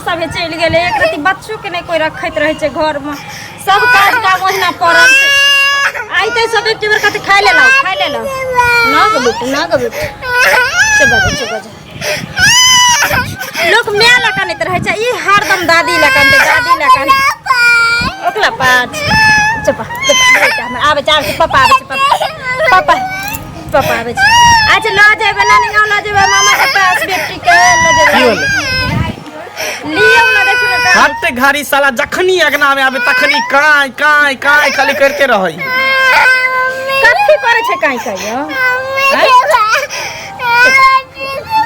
सभे चलि गेलै, एक रति बच्चोके नहि कोइ रखैत रहै छै घरमे, सब काज काम ओहिना पड़ल छै। आइते सब एक बेर कहतै खाइ ले लाओ, खाइ ले लाओ। ना गो बेटी, ना गो बेटी, चुप भऽ जा, चुप भऽ जा। लोक माय लए कनैत रहै छै, ई हरदम दादी लए कनतै, दादी लए कनतै। ओकरा पाँच चुप चुप बेटा, हमर आबै छै, आबै छै पापा, आबै छै पापा, पापा पापा आबै छै। अच्छा लऽ जेबै नानी गाँव, लऽ जेबै मामाके पास बेटीके लऽ जेबै। की होलै? लियौ ने, देखियौ ने काम। हट घड़ी साला जखनी अगना में आबे तखनी काई काई काई खाली करते रहै। कथी करै छै काई काई?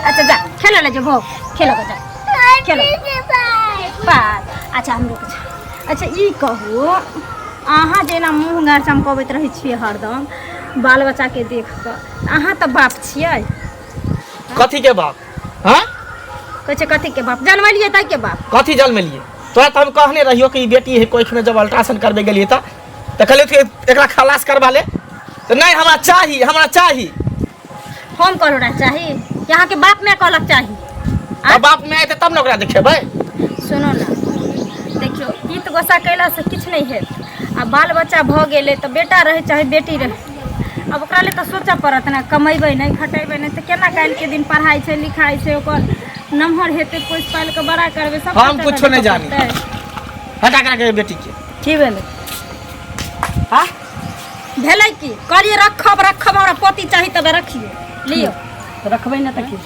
अच्छा जा खेल ले, जो खेल जा, खेल पार। अच्छा हम रुक जा। अच्छा ई कहू, अहाँ जेना मुँह गार चमकबैत रहै छियै हरदम बाल बच्चाके देख कऽ, अहाँ तऽ बाप छियै। कथी के बाप? हाँ कहै छै कथी के बाप? जनमलियै ताहि के बाप। कथी जनमलियै? तोरा तऽ हम कहने रहियो कि ई बेटी है कोखि में, जब अल्ट्रासाउंड करबे गेलियै तऽ कहलियै कि एकरा खलास करबा ले, तऽ नहि हमरा चाही, हमरा चाही। हम कहलहुँ रह चाही कि अहाँके बाप माय कहलक चाही? तऽ बाप माय एतै तब ने ओकरा देखेबै। सुनू ने, देखियौ गीत गोस्सा कयलासँ किछु नहि हैत। आ बाल बच्चा भऽ गेलै तऽ बेटा रहै चाहे बेटी रहै, आब ओकरा लिए तऽ सोचऽ पड़त ने। कमेबै नहि, खटेबै नहि तऽ केना काल्हिके दिन पढ़ाइ छै, लिखाइ छै, ओकर नमहर हेतै, पोसि पालि कऽ बड़ा करबै सब। हम खर्चा कुछो नहि देखऽ जानी। पड़तै। हटा करा बेटी के। की भेलै? हाँ भेलै की? कहलियै रखब रखब, हमरा पोती चाही तबे रखियौ, लियौ। तऽ रखबै ने तऽ की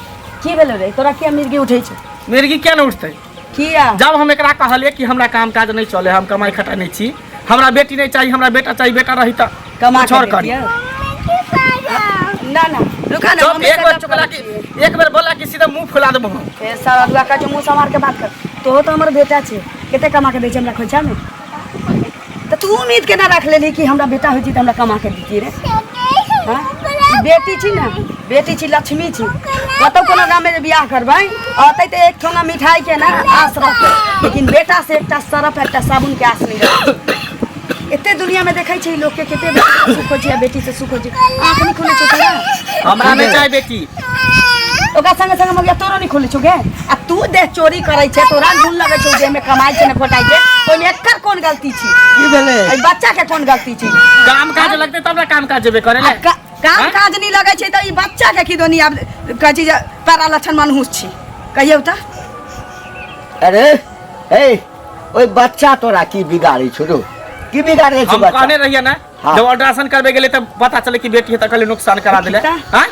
की भेलै रे? तोरा किया मिर्गी उठै छै? मिर्गी किया नहि उठतै? किया? जब हम एकरा कहलियै कि हमरा काम काज नहि चले, हम कमाइ खटाइ नहि छी, हमरा बेटी नहि चाही, हमरा बेटा चाही, बेटा रही तऽ कमा कुछ और के करी। देतियै। ना ना रुका ना, चुप, मम्मी एक से बेर गप चुकला करै कि छियै। एक बेर बोला कि सीधा मुंह फुला देबो हम। ए सारा दुआ का जो मुंह संभार के बात कर। तो तो हमर बेटा छै, कते कमा के दै छै हमरा खोइछा में? तऽ तू उम्मीद केना राख लेली कि हमरा बेटा होइ छै तऽ हमरा कमा के देती रे? हाँ? बेटी छी ने, बेटी छी, लक्ष्मी छी। कतौ कोनो गाममे जे बियाह करबै अतै तऽ एक ठोना मिठाई के ना आस रहतै, लेकिन बेटा से एकटा सरफ एकटा साबुन के आस नहि रहतै। एते दुनिया में देखै छै लोक के कते बेटी से सुख होइ छै आ बेटी से सुख होइ छै। आँख नहि खुलै छौ तोरा? हमरा नहि चाही बेटी। ओकरा संगे संगे मगिया तोरो नहीं खोले छौ गे? आ तू देह चोरी करै छै, तोरा गुण लगै छौ, देह में कमाइ छै ने खोटाइ छै, ओहिमे एकर कोन गलती छी? की भेलै? एहि बच्चा के कोन गलती छी? काम काज लगतै तब ने काम काज जेबै करे आ ले। काम आँय? काज नहीं लगै छै तऽ ई बच्चा के की दोनी? आब कहै छी जे पैरा लक्षण मनहूस छी, कहियौ तऽ। अरे हे, ओहि बच्चा तोरा की बिगाड़ै छौ रौ? की बिगाड़ै छौ हम बच्चा? कहने रहिए ना। हाँ। जब अल्ट्रासाउंड करबे गेलै तब पता चले कि बेटी है तऽ कहले नुकसान करा देले। किता? हाँ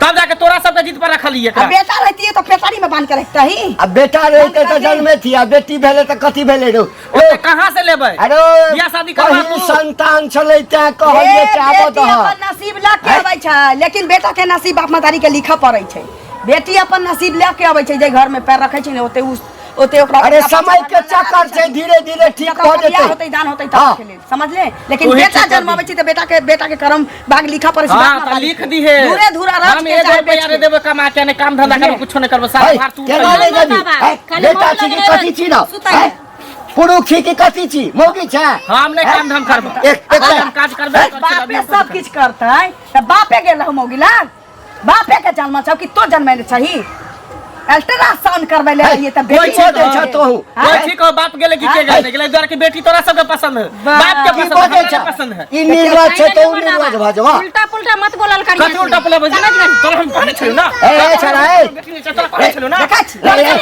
तब जाके तोरा सबके जिद पर रखलिए आ एकरा। बेटा रहतियै तऽ पेटारी में बांध के रखतही। आ बेटा रहिते बंद तऽ कर दे। जन्मे थी, आ बेटी भेलै तऽ कथी भेलै रौ? ओते कहाँ से लेबै? अरे बियाह शादी करबा पहिल तू। संतान छलै तैं कहलियै ए, चाहबो बेटी दह। अपन नसीब लऽ के अबै छै, लेकिन बेटा के नसीब बाप महतारी के लिखऽ पड़ै छै। बेटी अपन नसीब लऽ के अबै छै, जे घर में पैर रखै छै ने ओते उ ओते ओकरा अरे ओकरा समय पाछा के भगवान चक्कर लगा छै, दै। धीरे धीरे ठीक जकर भऽ बियाह जेतै। होतै, दान होतै तब हाँ। के लेल, समझले? लेकिन तोही बेटा ठीक कर जन्माबै दी। छै तऽ बेटा के बेटा के कर्म भाग लिखऽ पड़ै छै हाँ बाप तऽ महतारी लिख के। दिहे। धूरे धूरा रच हम के एगो चाहे रुपया बेच नहीं के। देबै कमा के, नहीं काम धंधा करबो, कुछो नहीं करबो, सारा है, भार तू केना उठैहे। नहि देबी? बाबा, है, खाली बेटा मोन छी कि लगले कथी छी ना? सुतै। है, पुरुष छी कि कथी छी? मौगी छै? हम नहीं काम धाम करबो। एक एक हम काज करबे है, करै छियै, बापे सब किछु करतै तऽ बापे गेल रहौ मौगी लग? बापे के जन्म छौ कि तो जन्मेने छही? अल्ट्रासाउंड करबै ले रहियै तऽ कोई बेटी छोड़ दे छौ तोहू। हाँ? कोई ठीक हो, बाप गेले कि के गेले? नहीं गेले द्वार की बेटी तोरा सबके पसंद है, बाप के की पसंद है, बजै हमरा नहीं छौ? पसंद है। ई निर्लज छै तऽ उ निर्लज भऽ जेबा। उल्टा पुल्टा मत बोलल करिए। कथी उल्टा पुल्टा बजै? तोरा हम कहने छलियौ ना? ए, ए, छड़ा, ए। बेटी नहीं छै, तोरा कहने छलियौ ना? देखै छी। ए, ए,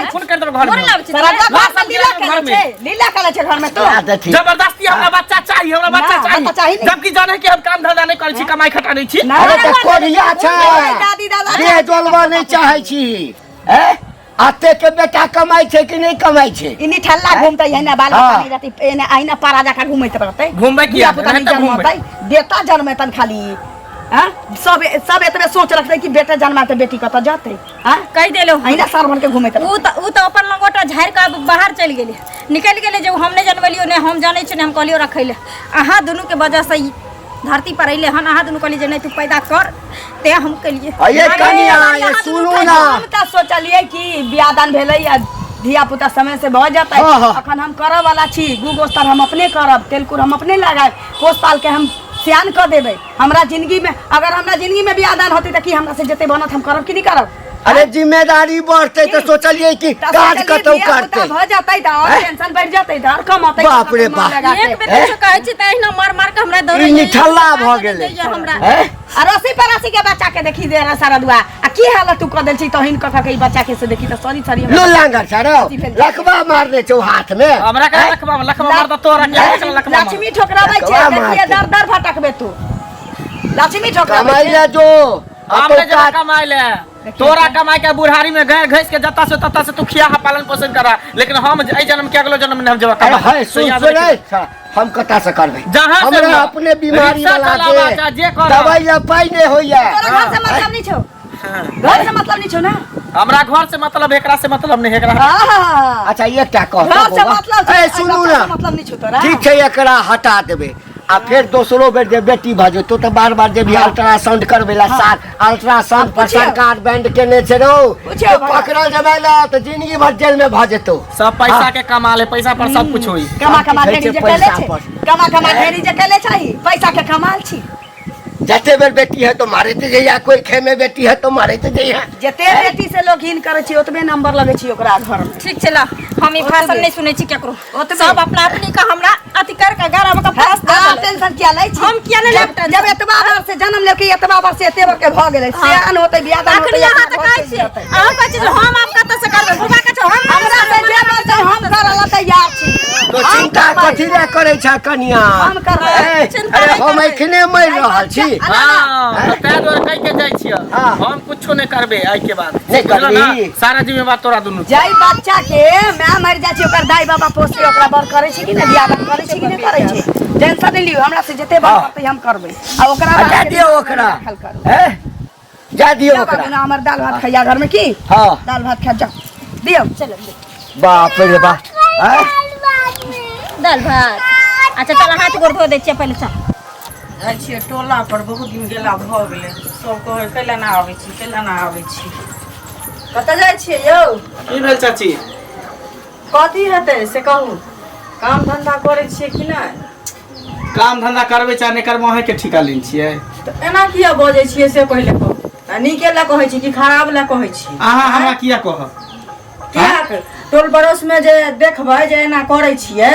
ए, खून कर देबो घर में। मोर लाबै छी। सरदा लाश घर में लीला घर केले में। छै, लीला केले छै घर में तो। तोरा देखी। जबरदस्ती हमरा बच्चा चाहिए, हमरा बच्चा ना, चाहिए। बच्चा चाही नहीं। जबकि जाने कि हम काम धंधा नहीं करै छी, कमाई खटा नहीं छी। ना। अरे तऽ कोढ़िया छै। दादी दादा देह डोलबऽ नहि चाहै छी। ए अते के बेटा कमाइ छै कि नहि कमाइ छै? इनी ठल्ला घूमतै एना बाल बच्चा हाँ। नहीं रहतै, एना अहिना पारा जकाँ घूमैत रहतै। घूमबै किया? धिया पुता नहीं रहतै घूमबै। जन्मतै, बेटा जन्मेतन खाली। हाँ? सब सब एतबे सोच रखतै कि बेटा जन्माते बेटी कतऽ जतै? हाँ? कहि देलहुँ। अहिना सर भर के घूमैत रहतै। उ तऽ अपन लंगोटा झाड़ि कऽ बाहर चलि गेलै, निकलि गेलै जे हम नहि जनबेलियौ, नहि हम जानै छियै, नहि हम कहलियौ रखै लए। अहाँ दुनूके वजहसँ ई धरती पर अयलै हन। अहाँ दुनू कहलियै जे नहि तू पैदा कर, तेँ हम केलियै। अये कनिया, अरे, ये अहाँ दुनू सुनू कहि ना। हम तऽ सोचलियै कि बियाह दान भेलै आ धिया पुता समय से भऽ जेतै। हाँ, हाँ। अखन हम करऽ वाला छी, गु गोस्तर हम अपने करब, तेल कुर हम अपने लगायब, पोस पाल के हम सियान कऽ देबै। हमरा जिंदगी में अगर हमरा जिंदगी में बियाह दान होतै तऽ की हमरा से जते बनत हम करब कि नहि करब? अरे जिम्मेदारी बढ़तै तऽ सोचलियै कि तऽ काज सोचलियै कतौ धिया-पुता करतै भऽ जेतै तऽ आओर हैं? टेंशन बढ़ि जेतै तऽ आओर कमतै बाप रे मन बाप। लगा के। एक बेर किछो कहै छी तऽ अहिना मार मार के हमरा दौड़ै ई निठल्ला भऽ गेलै हमरा हैं? अड़ोसी पड़ोसी के बच्चा के देखी दे रहा सारा दुआ आ की हालत तू कऽ देल छी तहिन कऽ कऽ के ई बच्चा के से देखी तऽ सॉरी सॉरी लो लांगर छ रौ लखबा मारने छौ हाथ में हमरा के लखबा लखबा मार तऽ तोरा के लखबा मार लक्ष्मी ठोकराबै छै लखबा देखिए मारतै। दर दर भटकबे तू लक्ष्मी ठोकराबै कमाइ छै ले जो हम नहि जेबै कमाइ ले तोरा कमाइ के बुढ़ारी में गैर घैस के जत्ता से तत्ता से तू खिया पालन पोषण करा लेकिन हम एहि जन्म के अगलो जन्म में हम जेबै अरे कमाइ है सुन याद सुन रखिहे। हम कता से करबै जहाँ से हमरा हुआ। अपने बीमारी रिक्शा वाला चलावा के चाहे जे करऽ। दवाई ला पाइ नहि होइया तोरा घर से मतलब नहीं छौ घर से मतलब नहीं छौ ना हमरा घर से मतलब एकरा से मतलब नहीं एकरा आहा, अच्छा एकटा कह घर से मतलब छौ ए सुनू बच्चा ना से मतलब नहीं छौ तोरा ठीक छै एकरा हटा देबै आ फेर दोसरो बेर जे बेटी भऽ जेतौ तऽ बार बार जेबही अल्ट्रासाउंड करबै ला सार अल्ट्रासाउंड पर पुछियौ। सरकार बैंड केने छै रौ पुछियौ तऽ भला। पकड़ल जेबै ने तऽ जिंदगी भर जेल में भऽ जेतौ सब पैसा के कमाल है पैसा पर सब कुछ होई कमा कमा सब किछु ढेरी होइ जे छै कैले पैसा छै पर। कमा कमा ढेरी जे कैले छै पैसा के कमाल छी जते बेर बेटी है तो मारे ते जइया कोई खेमे बेटी है तो मारे ते जइया जते बेटी से लोग घिन करै छी ओतबे नंबर लगै छी ओकरा घर में ठीक छै ला हम ई भाषण नहीं सुनै छी केकरो ओतबे। सब अपना अपनी का हमरा अथी कर के गरम के फांस दे अहाँ देले। टेंशन किया लै छी हम किया नहि लेब जब एतबा बार से जन्म लेके एतबा बार से एते बार के भऽ गेलै सियान होतै बियाह दान अखनी होतै अहाँ तऽ अपना कहै घर चलि छियै जेतै। अहाँ कहै छियै जे हम आब कतऽ से करबै बुढ़बा कहै छै हम हमरा से जे बोलतै हम करऽ लए तैयार छी तो हम चिंता करबै। कथी ले करै छ कनिया हम करबै। ए, चिंता अरे नहि हम करबै। एखने मरि रहल छी हाँ तऽ ताहि दुआरे कहि के जाइ छियै हाँ। हम कुछो नहि करबै एहि के बाद नहि बुझलऽ ना? करबही। सारा जिम्मेवार तोरा दुनू के। जाहि बच्चा के माय मरि जाइ छै ओकर दाई बाबा पोस के ओकरा बड़ करै छै कि नहि बियाह दान करै छै कि नहि करै छै टेंशन नहि लियौ हमरा से जते बड़ हाँ। करतै हम करबै आ ओकरा आ बाद जा दियौ ओकरा राखल करू ए जा दियौ जा ओकरा बाबू ना हमर दाल भात खैया घर में की हाँ दाल भात खा जाओ दियौ चलो बाप रे बाप आँय? दाल भात अच्छा चल हाथ गोड़ धो दै छियै पहिले चल जाइ छियै टोला पर बहुत दिन गेला भऽ गेलै सब कहै कैला ना आबै छी कैला ना आबै छी कतऽ जाइ छियै यौ की भेल चाची कथी हेतै से कहू काम धंधा करै छियै कि नहि काम धंधा करबै चाहे नहि करबै अहीँके ठीका लेने छियै तऽ एना किया बजै छियै से पहिले कहू आ नीके लए कहै छी कि खराब लए कहै छी अहाँ हमरा किया कहब किएक टोल पड़ोसमे जे देखबै जे एना करै छियै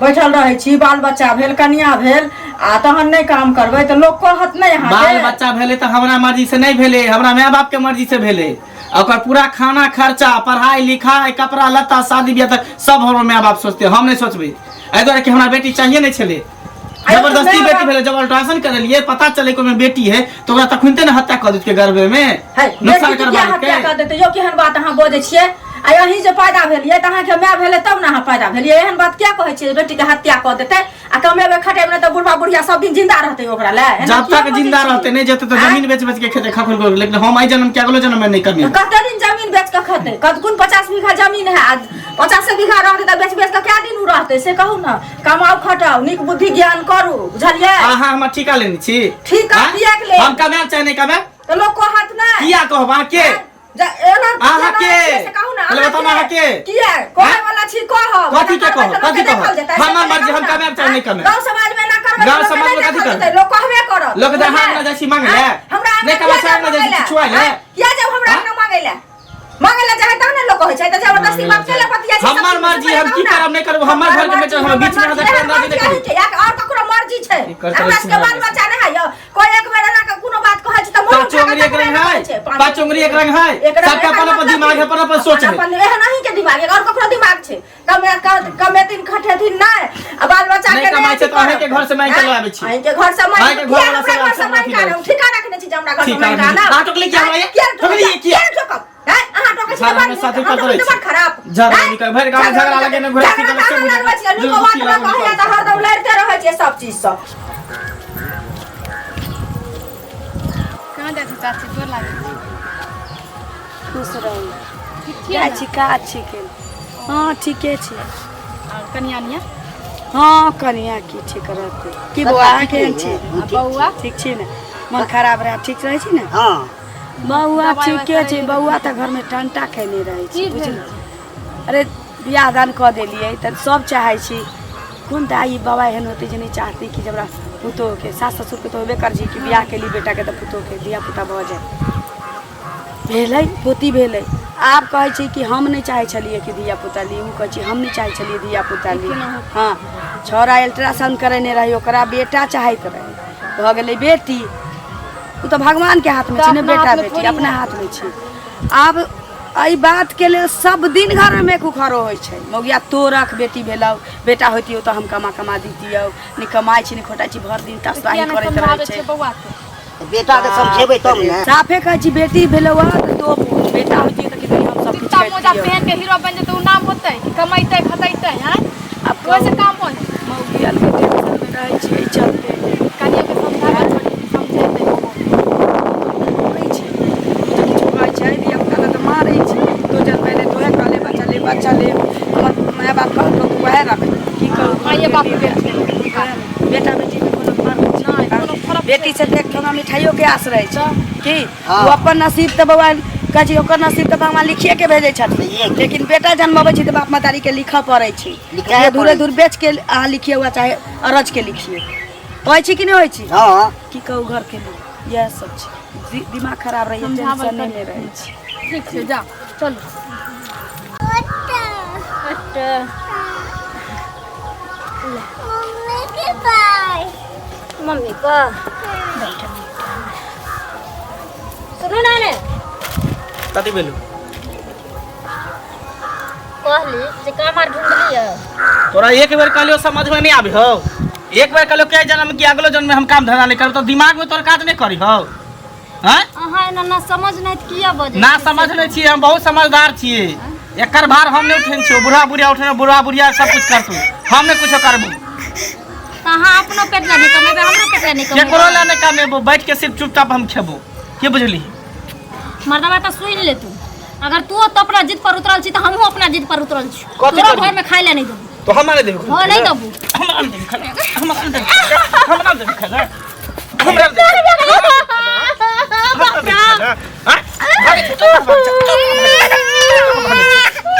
बैठल रहै छी बाल बच्चा भेल कनिया भेल आ तहन नहि काम करबै तऽ लोक कहत नहि बाल अहाँके बच्चा भेलै तऽ हमरा मर्जी से नहि भेलै हमरा माय बाप के मर्जी से भेलै आ ओकर पूरा खाना खर्चा पढ़ाई लिखाई कपड़ा लत्ता शादी बियाह तक सब हमर माय बाप सोचते हम नहि सोचबै एहि दुआरे कि हमरा बेटी चाहिए नहि छलै जबरदस्ती बेटी भेलै जब अल्ट्रासाउंड करेलियै पता चले कि ओहिमे बेटी है तऽ ओकरा तखनते ने हत्या कऽ देलकै गर्भे में है नुकसान बेटी के करबा किया हत्या देलकै कर देतै यौ केहन बात अहाँ बजै छियै आ अहीं जे पैदा भेलियै तऽ अहाँके माय भेलै तब ने अहाँ पैदा भेलियै एहन बात किया कहै छियै जे बेटीके हत्या कऽ देतै आ कमेबै खटेबै नहि तऽ बुढ़बा बुढ़िया सब दिन जिंदा रहतै ओकरा लए एना जब किया तक बजै जिंदा छी? रहते नहीं जेते तो आँय? जमीन बेच बेच के खेते खखोल के लेकिन हम एहि जन्म के अगलो जन्म में नहीं कमेबै कते दिन जमीन बेच कऽ खेतै कतकुन 50 बीघा जमीन है आ 50 बीघा रहतै तऽ बेच बेच कऽ कए दिन उ रहतै से कहू ने कमाउ खटाउ नीक बुद्धि ज्ञान करू बुझलियै अहाँ हमर ठीका लेने छी ठीका आँय? किएक लेब? हम कमायब चाहे नहि कमायब तऽ लोक कहत नहि किया कहब अहाँ के एना अहाँ के? से कहू ने पहिले बताउ ने अहाँ के? किया कहै आँय? वाला छी कहब कथी के एना करबै कहब? तऽ लोकके कथी कहब? देखल जेतै, से हमर पहिले मर्जी, हम कहू ने। कमायब चाहे नहि कमायब। गाँव समाज में एना करबै गाँव तऽ समाज में लोकके कथी नहि देखल करबै? जेतै, लोक कहबे करत लोक तऽ अहाँ बुझलियै? अंगना जाइ छी मांगै लए? आँय? हमरा नहि अंगना कमाइ किया छै, अंगना जायब जाइ छी मांगै लए? छुआइ लए? आँय? किया जायब हमरा आँय? अंगना मांगै लए मांगै लए जाइ तहन ने लोक कहै छै तऽ जबरदस्ती बाप के लए पतिया छै हमर मर्जी, हम की करब, नहि करब, हमर घर के बेटा, हमर बीच में अहाँ दखल अंदाजी नहि करू। और ककरो मर्जी छै की करतै हमरा सबके बाल सुना बच्चा नहि है यौ कोई एक बेर एना के कोनो बात कहै छै तऽ मुँह पाँच उठा उंगली कऽ एक रंग तकरे है कहै छै। पाँच उंगली एक रंग है एक रंग सबके अपन अपन मतलब दिमाग है अपन अपन सोच है अपन एहन अहीं के दिमाग है और ककरो दिमाग छै कमे कमेथिन खटेथिन नहि आ बाल बच्चा नहि के कमाइ छै तऽ अहींके घर से मांगि के लऽ आबै छी। अहीं के घर से मांगि अहींके घर वाला किया हमरा घर से से मांगि के आनब? ठिका रखने छी जे हमरा घर से ठिका मांगि के रखने छी। आनब अहाँ टोकली किया हमरा ये? किया टोकली किया? किया टोकब हैं? अहाँ टोकै छी तऽ झगड़ा बड़ में नीक, साथी हम कर टोकै छी दै तऽ बड़ छी। खराब झगड़ा हैं? निकल- भरि गाँव में झगड़ा लगे ने घुरा झगड़ा की तऽ अहाँ लड़बै छियै, से नीको बात बुझै। हमरा कहैया तऽ हरदम लड़िते रहै छियै सब चीज सँ कहाँ जाइ छी चाची गोर लागै छी खुश रहू ठीक छियै जाइ ने? छी काज छिकै हँ ठीके छी आओर कनिया निया हँ कनिया की ठीक रहतै की बौआ अहाँ केहन छी आ बौआ ठीक छी ने मन खराब रहै ठीक रहै छी ने हँ बौआ दबाइ ठीके ववाइ छै बौआ तऽ घरमे टंटा खेने रहै छै की भेल? बुझलियै अरे बियाह दान कऽ देलियै तऽ सब चाहै छी कोन दाइ बाबा एहन होतै जे नहि चाहतै कि जे हमरा पुतोहके सास ससुरके तऽ होबे करै छै कि बियाह केली बेटाके तऽ पुतोहके धिया पुता भऽ जाय भेलै पोती भेलै। आब कहै छै कि हम नहि चाहै छलियै कि धियापुता ली, ओ कहै छै हम नहि चाहै छलियै धियापुता ली। हँ, छौड़ा अल्ट्रासाउंड करेने रहै, ओकरा बेटा चाहैत रहै, भऽ गेलै बेटी। ओ तऽ भगवानके हाथमे छै ने, बेटा बेटी अपना हाथमे छै। आब एहि बातके लेल सब दिन घरमे कुखरो होइ छै। मौगिया तोरख बेटी भेलौ, बेटा होइतियौ तऽ हम कमा कमा दितियौ, नहि कमाइ छी नहि खोटाइ छी, भरि दिन तसबाही करैत रहै छै। बेटा के समझेबै तब ने। साफे कहै छी बेटी भेलौ हँ तऽ तो बेटा होइतियौ तऽ कितनी हम सब जूता मोजा पहन के हीरो बन जेतै, उ नाम होतै कि कमैतै खटैतै? हैं, आब ओहिसे काम होय? मौगी अलगे टेंशन मे रहै छी एहि चलते। कनिए के समझाबै छोटी, समझेतै बौआ। मारै छै तऽ किछु कहै छै, धिया पुता तऽ मारै छै। तो जन्मेले तोहे कहले बच्चा ले, बच्चा ले, हमर माय बाप कहलकौ तू वएह रख। की कहू, माइए बाप के छै। बेटा बेटीमे कोनो फर्क नहि, छै? कोनो फरक। बेटी से देख हमरा मिठाइयो के आस रहै छै की। हाँ। ओ अपन नसीब तऽ बौआ कहै छै, ओकर नसीब तऽ भगवान लिखिए के भेजै छथिन, लेकिन बेटा जन्मबै छै तऽ बाप महतारी के लिखऽ पड़ै छै। लिखहे चाहे दूरे पड़ै। दूर बेच के अहाँ लिखिए हुआ, चाहे अरज के लिखिए, होइ छै कि नहि होइ छै? हँ। की कहू, घर के लोग इएह सब छै। दिमाग खराब रहैए, समझावल टेंशने करू। मे रहै छी। ठीक छै, जा चलू। मम्मी का सुनू ना ने। कथी भेलू? कहली जे काम आर ढूंढलियै? तोरा एक बेर कहलियो समझ में नहीं आबी हो? एक बेर कहलियो के जन्म कि अगलो जन्म में हम काम धंधा नहीं करब, तो दिमाग में तोर काज नहीं करी हो? हैं? अहाँ एना ना समझ नहीं तऽ किया बजै ना छी? समझ नहीं छियै हम, बहुत समझदार छियै। एकर भार हम नहीं उठेने छियै, बूढ़ा बुढ़िया उठेने, बूढ़ा बुढ़िया सब कुछ करतू, हम नहीं कुछो करबू। तऽ अहाँ अपनो पेट ला नहीं कमेबै, हमरो पेट ला नहीं केकरो कमेबै। ला नहीं कमेबो, बैठ के सिर्फ चुपचाप हम खेबो, की बुझली? मर्दबा तऽ सुनि ले तू, अगर तू तो अपना जिद पर उतरल छी तऽ हमहूँ अपना जिद पर उतरल छी। कथी तोरो करबी? घर में खाइ ला नहीं देबू। तो हमरा नहीं देबी? हाँ, नहीं देबू। हमरा नहीं देबी खाना, हमरा नहीं देबी, हमरा नहीं देबी खाना, हमरा नहीं देबी, हमरा नहीं देबी खाना। हाँ? भागे तू, भाग जा, भाग जा।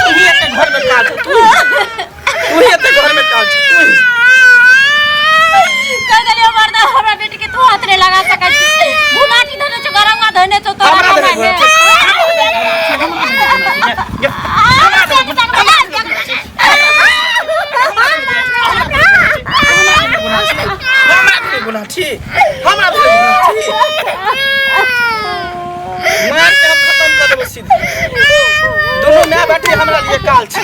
तू ही एते घर में काज, तू ही एते घर में काज, तू ही। कह देलियो मर्दा, हमरा बेटी के तू हाथ नहीं लगा सकै छी। भुलाटी धने छौ, गरंगा धने छौ तोरा हमरा कमाइ देबी में। हमरा देबी, हमरा देबी गुलाठी, हमरा देबी गुलाठी, मार के हम खत्म कर देबो सीधे। दोनों माय बेटी हमरा लिए काल छै।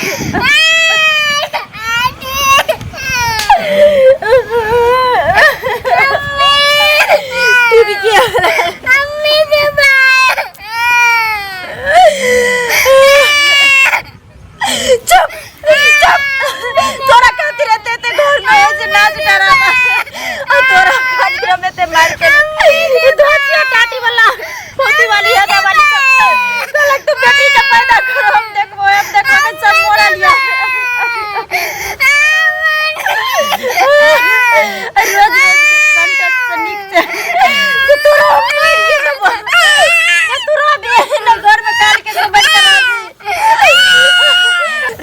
चुप चुप, तोरा खातिर एते एते घर में है जे नाच डरामा, आ तोरा खातिर हम एते मार के ई धोतिया टाटी वाला पोती वाली हदा वाली सब कहलक तू बेटी के पैदा करो, हम देखबो, हम देखबो के सब मोरा लिया। रोज रोज के कंटेंट से नीक छै जे तोरा हम मारिए देबो, तोरा बे न घर में काल के तो बैठ के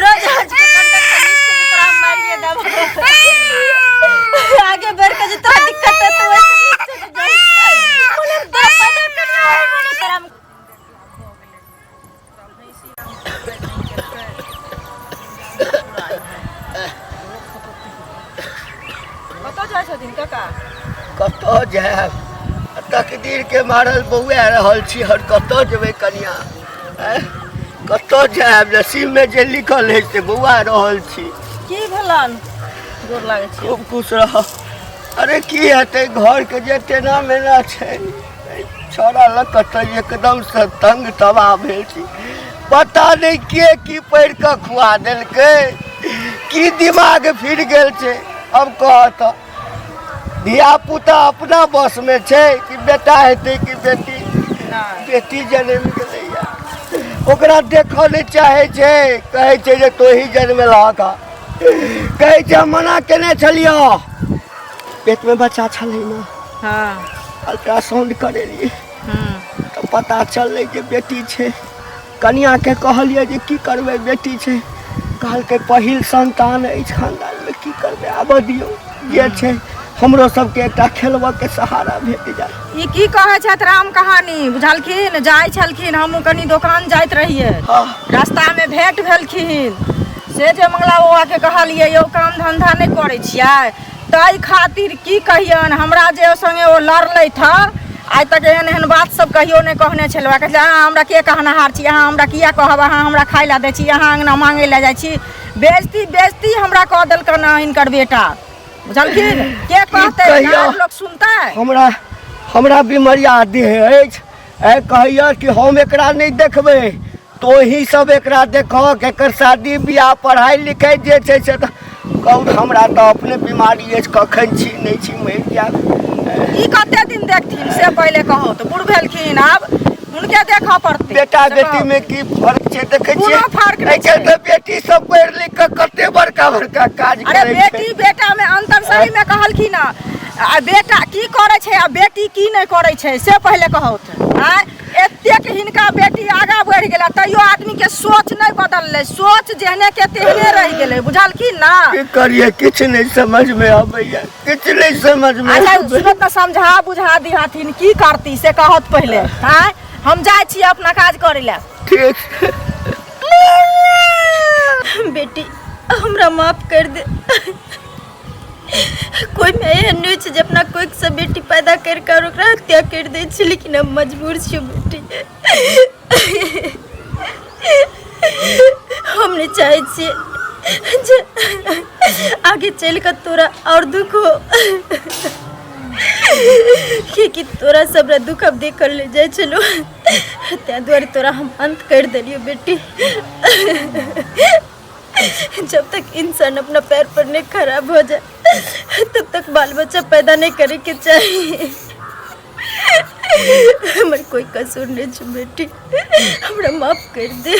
रोज आज के कंटेंट से नीक छै जे तोरा हम मारिए देबो। आगे बढ़ के जे तोरा दिक्कत है तो वैसे नीक छै जे जाई बोले तोरा पैदा करियो, बोले तोरा हम। कतऽ जाइ छथिन काका? कतऽ जायब, तकदीर के मारल बौआ रहल छी। हर कतऽ जेबै कनिया? आँय? कतऽ जायब, नसीब में जे लिखल है से बौआ रहल छी। की भेलन? गोर लागै छी। खूब खुश रह। अरे की हेतै, घर के जे टेना मेना छै, छौड़ा लग कऽ तऽ एकदम से तंग तबाह भेल छी। पता नहि के की पढ़ि कऽ खुआ देलकै, की दिमाग फिर गेल छै। अब कह तऽ, धियापुता अपना बसमे छै कि बेटा हेतै कि बेटी? बेटी जनमि गेलैया, ओकरा देखऽ नहि चाहै छै। कहै छै जे तोही जनमेलहक। कहै छै हम मना केने छलियौ। पेटमे बच्चा छलै ने, अल्ट्रासाउंड करेलियै तऽ पता चललै जे बेटी छै। कनियाके कहलियै जे की करबै, बेटी छै। कहलकै पहिल संतान अछि खानदानमे, की करबै, आबऽ दियौ जे छै। हमरो सबके एकटा खेलबऽ के सहारा भेट जाय। ई की कहै छथि राम कहानी बुझलखिन? जाइ छलखिन, हमहूँ कनि दोकान जाइत रहियै, रास्तामे भेंट भेलखिन। से जे मंगला बाबाके कहलियै यौ काम धन्धा नहि करै छियै, ताहि खातिर की कहियनि हमरा जे संगे ओ लड़लथि हँ, आइ तक एहन एहन बात सब कहियो नहि कहने छलहुँ। कहै छलै अहाँ हमरा के कहनहार छी, अहाँ हमरा किया कहब, अहाँ हमरा खाय लए दै छी, अहाँ अङ्गना मांगै लए जाइ छी। बेजती बेजती हमरा कऽ देलकनि हँ हिनकर बेटा, बुझलखिन? के कहतै, कहिया? लोक सुनतै? हमरा हमरा बिमरिया देह अछि, ए कहैया कि हम एकरा नहि देखबै, तोही सब एकरा देखहक, एकर शादी बियाह पढ़ाइ लिखाइ जे छै से तऽ कहू। हमरा तऽ अपने बीमारी अछि, कखन छी नहि छी मरि जायब। ई कते दिन देखथिन से पहिले कहू तऽ? बूढ़ भेलखिन, आब हुनके देखऽ पड़तै। बेटा से बेटी कहू। में की फर्क छै देखै छियै? कोनो फर्क नहि आइ काल्हि छै। तऽ बेटी सब पढ़ि लिख कऽ कते बड़का बड़का काज अरे करै छै। बेटी बेटा में अंतर सही में कहलखिन हँ। आ बेटा की करै छै आ बेटी की नहि करै छै से पहिले कहू तऽ। आँय, एतेक हिनका बेटी आगाँ बढ़ि गेला तैयो आदमी के सोच नहि बदललै, सोच जेहने के तेहने रहि गेलै, बुझलखिन ना? की करिए, किछु नहि समझ में अबैया, किछु नहि समझ में अच्छा अबैया। सुनत तऽ समझा बुझा दिहथिन, की करती से कहत पहिले। आँय, हम जाइ छी अपना काज करै लए। ठीक। बेटी हमरा माफ कर दे। कोई में एहन नहि छै जे अपना कोखिसँ बेटी पैदा करि कऽ आओर ओकरा हत्या करि दै छै, लेकिन हम मजबूर छी बेटी। हम नहि चाहै छियै जे आगे चलि कऽ तोरा आओर दुख हो, किएकि तोरा सबरा दुख अब देखल नहि जाइ छलौ, ताहि दुआरे तोरा हम अन्त करि देलियौ बेटी। जब तक इंसान अपना पैर पर नहीं खड़ा हो जाए तब तक बाल बच्चा पैदा नहीं करे के चाहिए। हमर कोई कसूर नहीं छै बेटी, हमरा माफ कर दे।